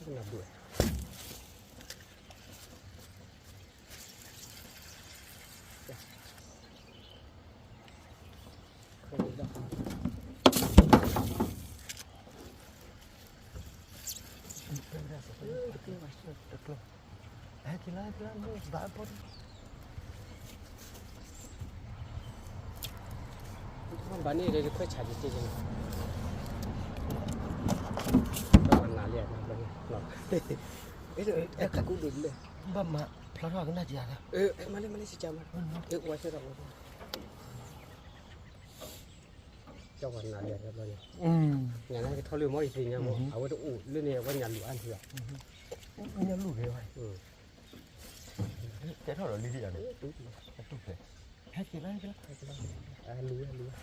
နဘုၣ် ဘၣ်န့ၣ်ဒီး တခွဲးဆးက့ၤက့ၤက့ၤန့ၣ်, တၢ်ဝဲနၤလံ, အဲၣ်ကူဒိၣ်လဲၣ်, ဘၣ်မၤဖျါထီၣ်ကနၣ်က့ၤဧါ, မၤလၢမၤလၢစကမၤ, ဝဲဆဲးဒီး ကၠီဝဲနၤလံ, ညါန့ၣ်ကထီၣ်လၢမီၢ်အံၤသ့ၣ်ညါမး, အဝဲတအိၣ်လၢန့ၣ် အဝဲညၣ်လူၢ်အါန့ၣ်ဘၣ်, ညၣ်လူၢ်ဂ့ၤဘၣ်, ကဲထီၣ်ဒီးလံယၤန့ၣ်, အတူၢ်ဖဲ, ဟဲက့ၤလီၤ, ဟဲက့ၤလီၤ, အလူၤ, အလူၤ,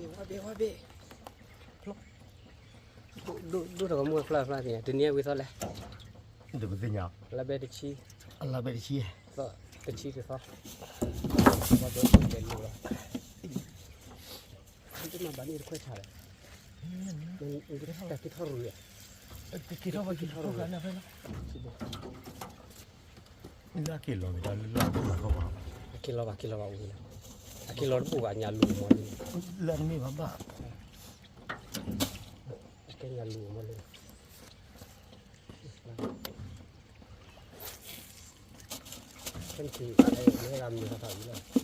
ဝါဘ့ၣ်, ဝါဘ့ၣ်, ဒိၣ်ထီၣ်ကမူၣ်ဖျါဖျါသ့ၣ်ညါ, တနံၤအဝံသီလဲၣ်, ဒ်ပသ့ၣ်ညါ, လါဘဲတဆံ, လါဘဲတဆံ, သီ, တဆံတသီ, ဝါဘ့ၣ်လဲၤလူၤလီၤ, တမၤဘၣ်န့ၣ်တခွဲးဆးဒီး, တၢ်က့ၤထီၣ်ရူၤ, က့ၤထီၣ်ဘၣ်က့ၤထီၣ်ရူၤ, လၢအက့ၤလီၤက့ၤတၢ်လၢလၢ်တမၤထီၣ်ဘၣ်, အက့ၤလီၤဘၣ်က့ၤလီၤဘၣ်ဝံၤလီၤ, အက့ၤလီၤတဘူၣ်ဘၣ်ညၣ်လူၤမီၢ်လံ, လၢတမ့ၢ်ဘၣ်ဘၣ်, အကဲညၣ်လူၤမီၢ်လံ, ခဲနထံၣ်, မ့ၢ်ဂၤမံၤထီၣ်ထီၣ်အံၤလီၤ.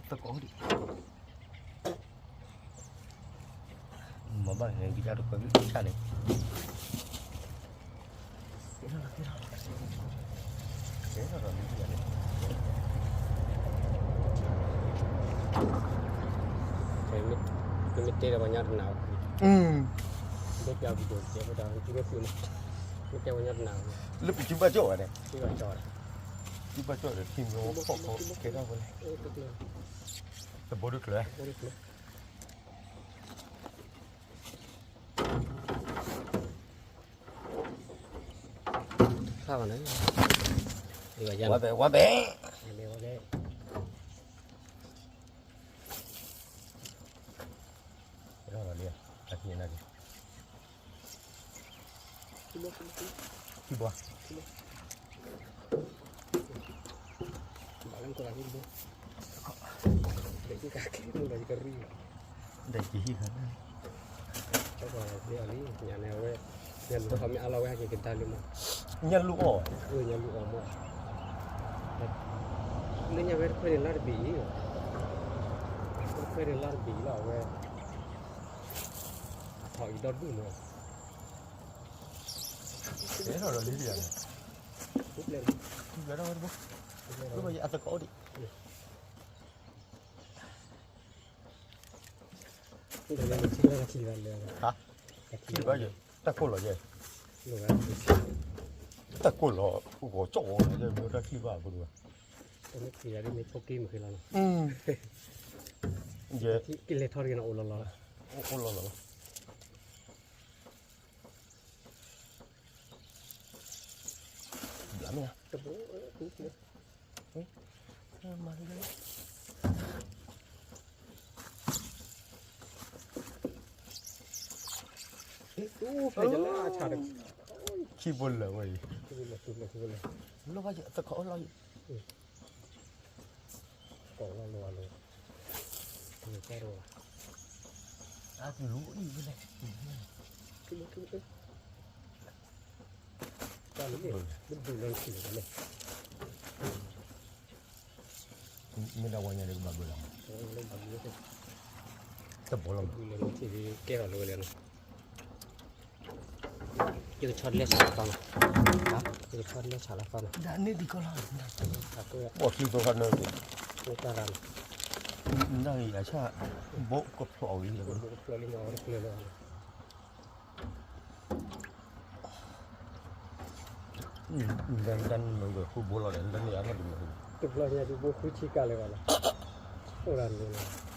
သကိးဒံး, မ့ၢ်ဘၣ်ဟဲက့ၤတၢ်တခွဲးဆၣ်န့ၣ်, မ့ၢ်တဲဒီးပှၤညီတနာ်, မ့ၢ်တဲပှၤညီတနာ်, လၢပစုဘၣ်ကၠီၣ်ဝဲန့ၣ်, စုဘၣ်ကၠီၣ်ဒီး ထံမိၢ်ဖီၣ်ခိၣ်ကဲထီၣ်ဝဲလဲၣ်, တဘိဒုးကျၢၤ ဖျါဘၣ်န့ၣ်, ဝါဘဲ, ဝါဘဲ, ဝါဘဲ, ခံဘိ, ဒဲကဟံၣ်ခါ, ညၣ်လူၤအီၣ်ဝဲ, ညၣ်လူၤအီၣ်မး, လၢညါဝဲတခွဲးန့ၣ်လါတဘ့ၣ်အံၤ, တခွဲးန့ၣ်လါတဘ့ၣ်အံၤလီၤအဝဲ, အထီၣ်အံၤဒီဒူၣ်မး, ထီၣ်ဒီးလံယၤန့ၣ်, ထီၣ်ဒီးဝဲတဘိ, အသကိးဒံး ဟါ, တၢ်ကိၢ်လီၤယဲ, တၢ်ကိၢ်လီၤ, ဂီၤကၠီၣ်ဝဲ, တၢ်ကိၢ်လီၤ, ယဲ, ကလဲၤထီၣ်တဂ့ၤန့ၣ် အိၣ်လီၤလီၤ, အိၣ်လီၤလီၤလီၤ. ခံဘိလၢာ်ဝဲအံၤ, လၢဘၣ်ယသကိးလီၤ, ကိးလီၤလီၤလီၤ, အလူၤအံၤဝဲလဲၣ်, တၢ်လၢဘုဒုလၢထံၣ်လီၤ, မ့ၢ်ဒၣ်ဝဲညါဒီးကဘၣ်ဘၣ်လီၤ, တဘီလီၤ, ကဲထီၣ်လီၤဝဲလဲၣ်နီၤ. ယကဆီတလဲဆးလီၤသီနီၤ, ယကဆီတလဲဆးလီၤသီနီၤ, ဘီၣ်ချံသီခါန့ၣ်, မ့ၢ်တၢ်ရၤနီၤ, နၢ်အံၤအဆၣ်, ဘိကဖျိးဝံၤ, ဘိကဖျိးလံနီၤ, တဖျိးလီၤ. တၢ်နမ့ၢ်ဝဲဃုဘိလီၤဒီး တၢ်န့ၣ်အါထီၣ်တမ့ၢ်ဃု, တဘျီညါဒုးဘိဃုဆံကးလၢၤဘၣ်လီၤ, အိၣ်ဒၣ်န့ၣ်လီၤ,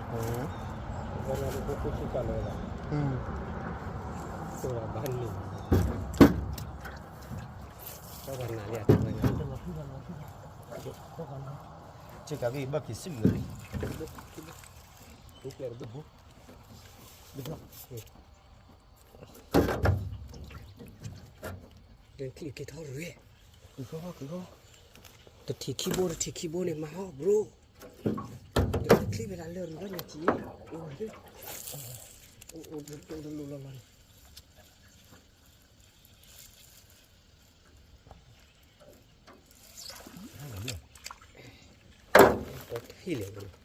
တဘျီညါဒုးဘိဃုဆံကးလၢၤဘၣ်, အိၣ်ဒၣ်ဘၣ်န့ၣ်, တဘၣ်နၤလံ, ဆ့ကၤဘ့ၣ်ဘၣ်က့ၤစံၣ်လၢၤလံ, ဒူပျဲၢ်တဘိ, ဒူပျဲၢ် ချံက့ၤထီၣ်ရူၤ, တထံၣ်ခံဘိ တထံၣ်ခံဘိန့ၣ် မၤဟီၣ်ဘြိ, တချံဖဲဒၣ်လၢရူၤဘၣ်ညါကံ, အိၣ်, အိၣ်တလိၣ်လီၤလီၤန့ၣ် တထံၣ်လဲၣ်,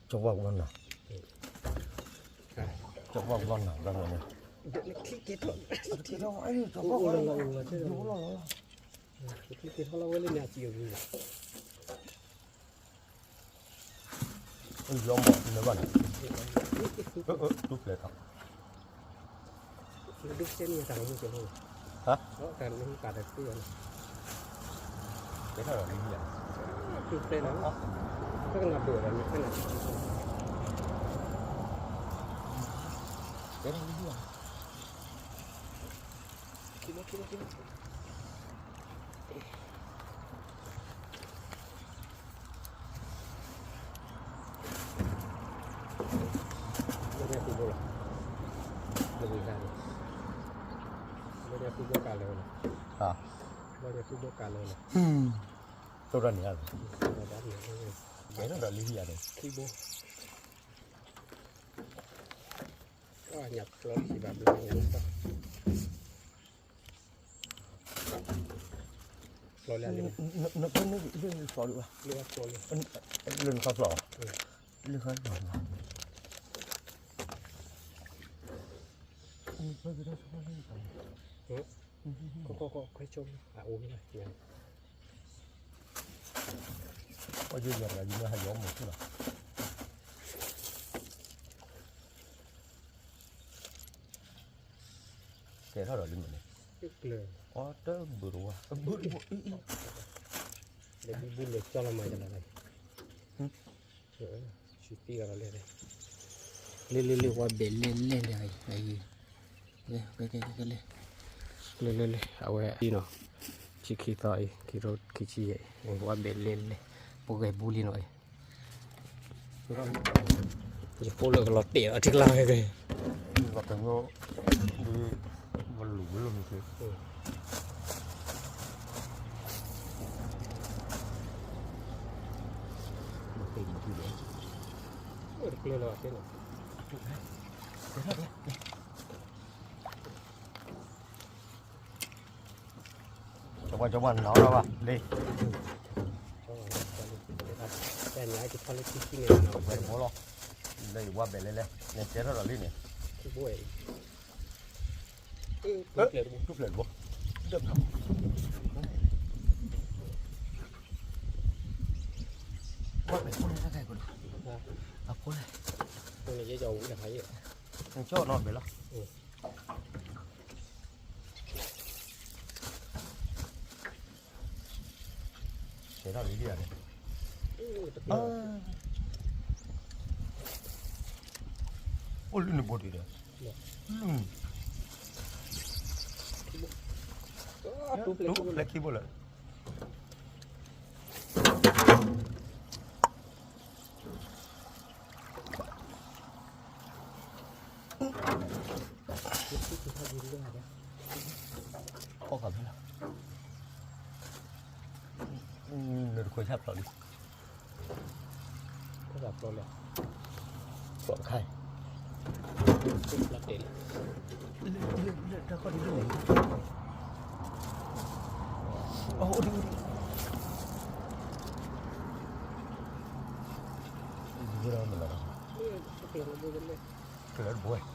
ကဝီၤကဝီၤနၤ, ကဝီၤကဝီၤနၤ, ချံက့ၤထီၣ်, ချံက့ၤထီၣ်လီၤဝဲလၢညါကံအဂ့ၢ်, လီၤမၢ်နဘၣ်န့ၣ်, တူၢ်ဖျဲးထီၣ် ဒုးကဲန့ၣ်တၢ်မူကဲလီၤ, ဟါ, တၢ်မူကးတၢ်တ့ၢ်အီၤန့ၣ်, ကဲထီၣ်ဒီးလံယၤ, တူၢ်ဖျဲးလီၤ, တၢ်ကနၣ်ဒိၣ်ဒီးမ့ၢ်ဖဲနၤဆံဆံ, ကဲထီၣ်လံယၤ, ခံဘိခံဘိခံဘိ ဘီညါသူဘိလီၤ, လၢဝံၤတၢ်န့ၣ်, ဘီညါသူဘိကးလၢၤလီၤ, ဘီညါသူဘိကးလၢၤလီၤ, တိၢ်တၢ်န့ၣ်, ကဲထီၣ်ဒီးလံယၤန့ၣ်, ခံဘိ, ညၣ်ပျီခံဘၣ်ဘျီညၣ်, ပျီလၢ, နဖဲန့ၣ်လၢနဖျီဒံးဘၣ်, လၢနဖျီ, လၢနဖျီ, ခွဲဆိ, အယိယၤတဂၤယမ့ၢ်ဟးယီမ့ၢ်လီၤ, ကဲထီၣ်ဒီးလံမ့ၢ်န့ၣ်, အီတဘုးတဝါ, ဘုးတဘုးအံၤအံၤ, လၢဘုးဘုးလၢကၠီလီၤမၤယလီၤ, ဆံသံလီၤလဲၣ်, လ့လ့လ့ ဝါဘဲးလဲၣ်လဲၣ်လဲၣ်, လ့လ့လ့ အဝဲအံၤနီၤ, ဆံခံသီအံၤ ခံထိခံဆံယဲၢ်, ဝါဘဲးလဲၣ်လဲၣ်, ပဂဲၤဘုလံနီၤအံၤ, ယဖိလၢကလီၤတဲာ်အီၤထံကျါဝဲကဲ, ဝလူၤဝဲလီၤမ့ၢ်, တကျၢၤလၢၤဘၣ်, ကၠီဘၣ်ကၠီဘၣ်နီၤဘၣ်, လ့, လၢယဝါဘဲးလဲၣ်လဲၣ်, နတဲထီၣ်ဒီးလံန့ၣ်, ထူၣ်ဖျဲးတဘိ, ဒၢးဖျါ, ဝါဘဲးဖိန့ၣ်တၢ်ခဲကိးဒီး, အဖိလဲၣ်, ကၠီနီၤဘဲးလီၤ. ဆဲးထီၣ်လံဒံးဧါန့ၣ်, အိၣ်လုၢ်န့ၣ်ဘိဒံးဒီး, လုၢ်န့ၣ်, ဖျဲးခံဘိလၢာ်. နတခွဲးဆၣ်ဖျိးလံ, ဖျိးခါအံၤ, လၢတၢ်ခီၣ်ဒ်န့ၣ်, အိၣ်ဒံး, အိၣ်ဒံး, ကလၢတဘိဝဲ,